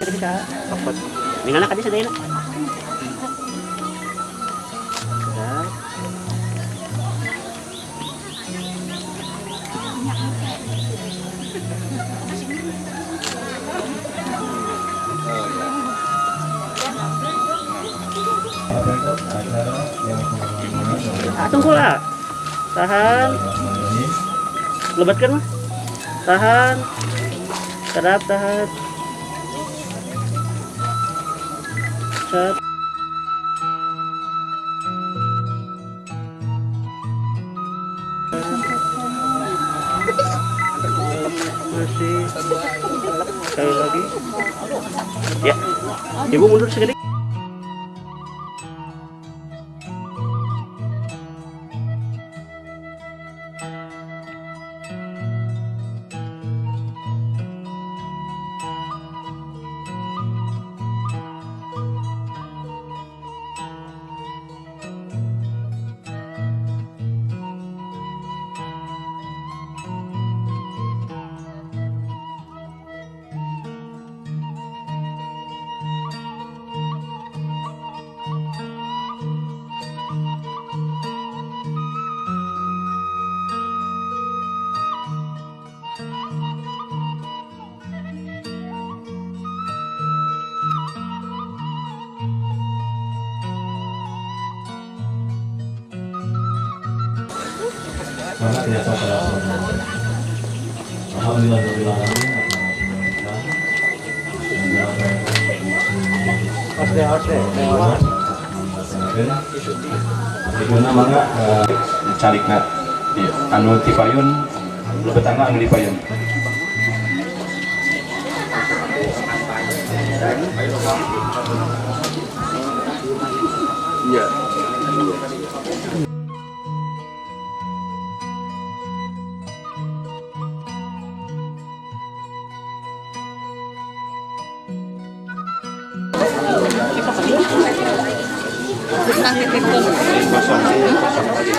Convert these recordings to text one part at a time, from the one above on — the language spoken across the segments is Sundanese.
Bisa copot. Ningalak ka di sa dayna. Sedap. Ah, tunggu lah. Tahan. Lebatkan mah. Tahan. Kedap, tahan. Set. Masih. Sekali lagi. Ya. Ibu mundur sedikit. Maka biasa pada. Alhamdulillah rabbil alamin atas pemerintah Awas deh, awas deh. Ibuna mangga calikna ieu anu ti payun, lebetanna anu di payun. Iya. Kosong, kosong tadi.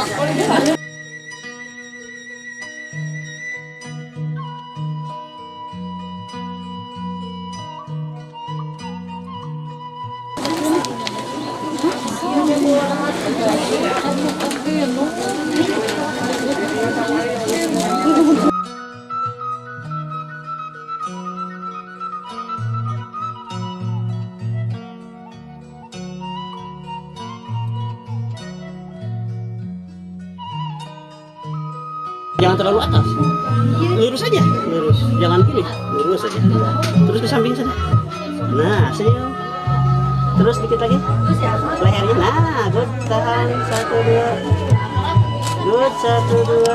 Jangan terlalu atas. Lurus aja, lurus. Jangan gini, lurus aja. Terus ke samping sana. Nah, senyum. Terus dikit lagi. Lehernya. Nah, good. Tahan. Satu, dua. Good, satu, dua.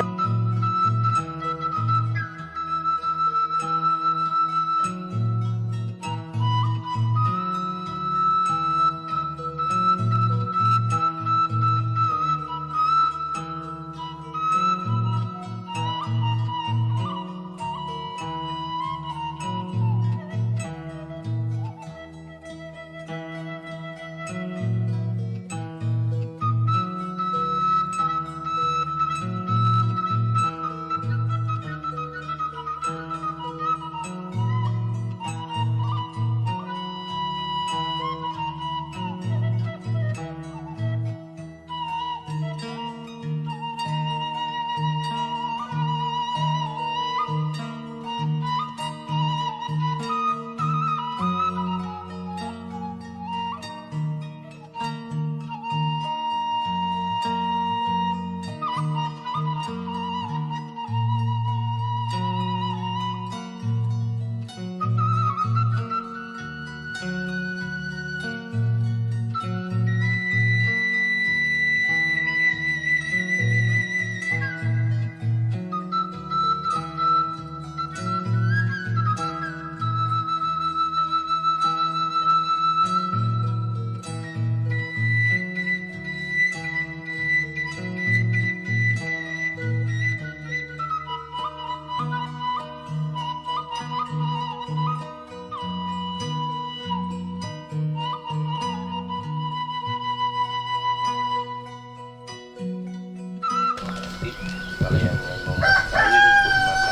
Kalau yang mau mas kawin pun masa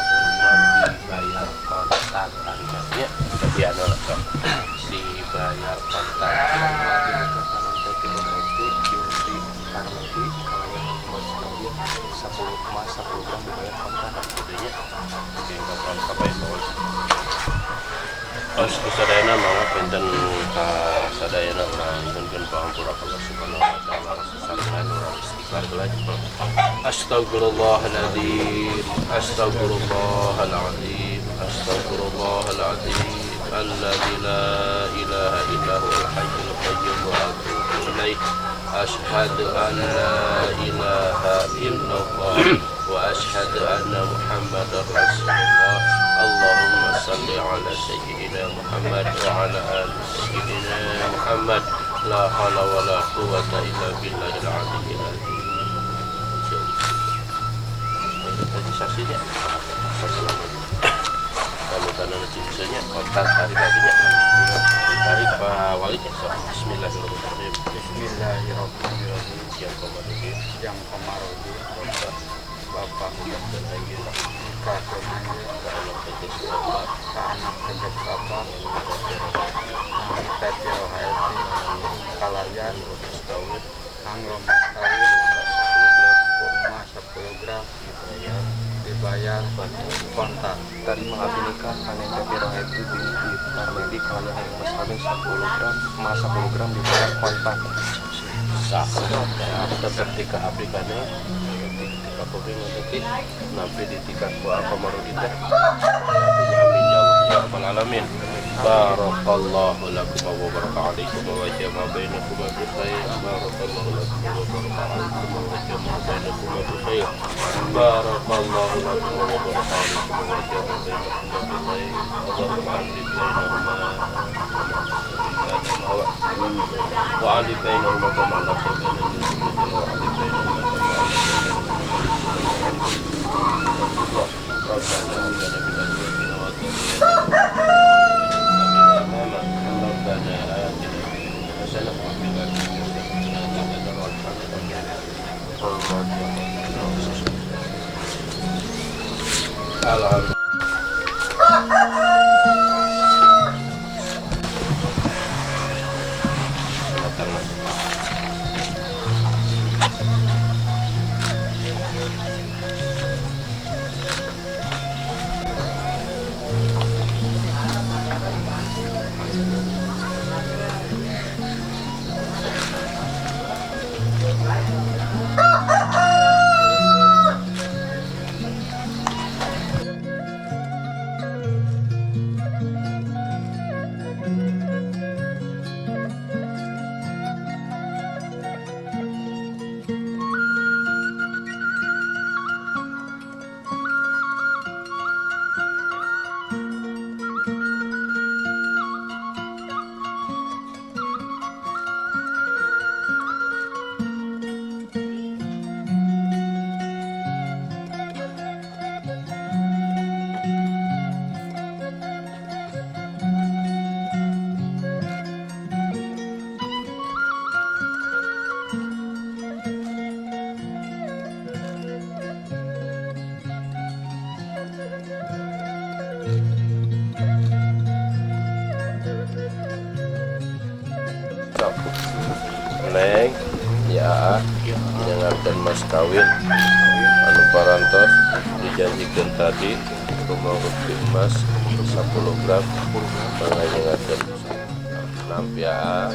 dibayar kontan tanggalnya tapi anu sok. Teti Rohaeti binti Tarmedi kalayan mas kawin 10 emas 10 gram dibayar kontan. Jadinya kapan kapan Os sadayana mangga benten ka sadayana urang nyuhunkeun pangampura ka Allah Subhanahu wa taala sasaran urang istighfar heula. Astagfirullahaladzim, astagfirullahaladzim, astagfirullahaladzim, alladzi la ilaha illa huwal hayyul qayyum wa atubu ilaih. Asyhadu an la ilaha illallah wa asyhadu anna Muhammadar Rasulullah. Allahumma salli ala sayyidina Muhammad wa ala ali sayyidina Muhammad. La hawla wa la quwwata illa billahil aliyyil azim. Tadi saksinya kalau tanah cincinnya kontak tarik lagi ditarik Pak Wali. Bismillahirrahmanirrahim. Bismillahirrahmanirrahim. Yang Komarudin, yang Komarudin, Bapak dan Anggil, Kakek Anggil, anak tegas Bapak, anak tegas Bapak, Teti Rohaeti, kalayan mas kawin, anglo mas kawin, emas 10 gram, dibayar kontan. Terima abdi nikah kana Teti Rohaeti binti Tarmedi kalayan mas kawin 10 gram emas 10 gram dibayar kontan. Sah. Tetep tika abdi kana tika kopi nanti nampi di tika ku Komarudin teh. Amin ya Allah ya rabbal alamin. Barakallahu lakum wa baraka alaikum wa jama'a bainakum bi khair. Barakallahu lakum wa baraka alaikum wa jama'a bainakum bi khair. Barakallahu lakum wa baraka alaikum wa jama'a bainakum bi khair. Allahumma alif bainahuma wa alif bainahuma kama alafta baina al-muslimin wa alif bainahuma kama alafta baina al-muslimin. Rabbana hab lana min azwajina wa dhurriyyatina ربنا آتنا في الدنيا حسنة وفي الآخرة حسنة وقنا عذاب النار. Neng, ya, dengarkan mas kawin anu parantos dijanjikan tadi rumah rupi emas 10 gram mengajengaken nampi ya,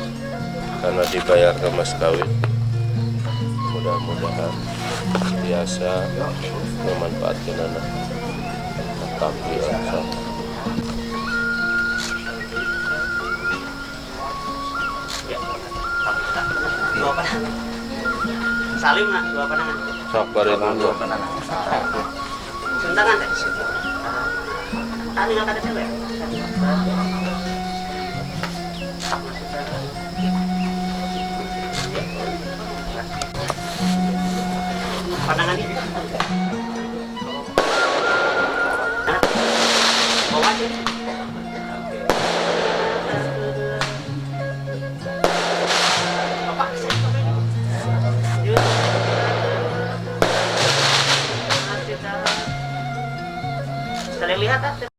karena dibayar ke mas kawin mudah-mudahan biasa memanfaatkan anak tapi langsung. Dua pandangan. Salim nak dua pandangan. Sabar itu dua pandangan. Sebentar nanti. Tadi nggak ada cewek. Pandangan ini. Bawa aja. Saling lihat ah.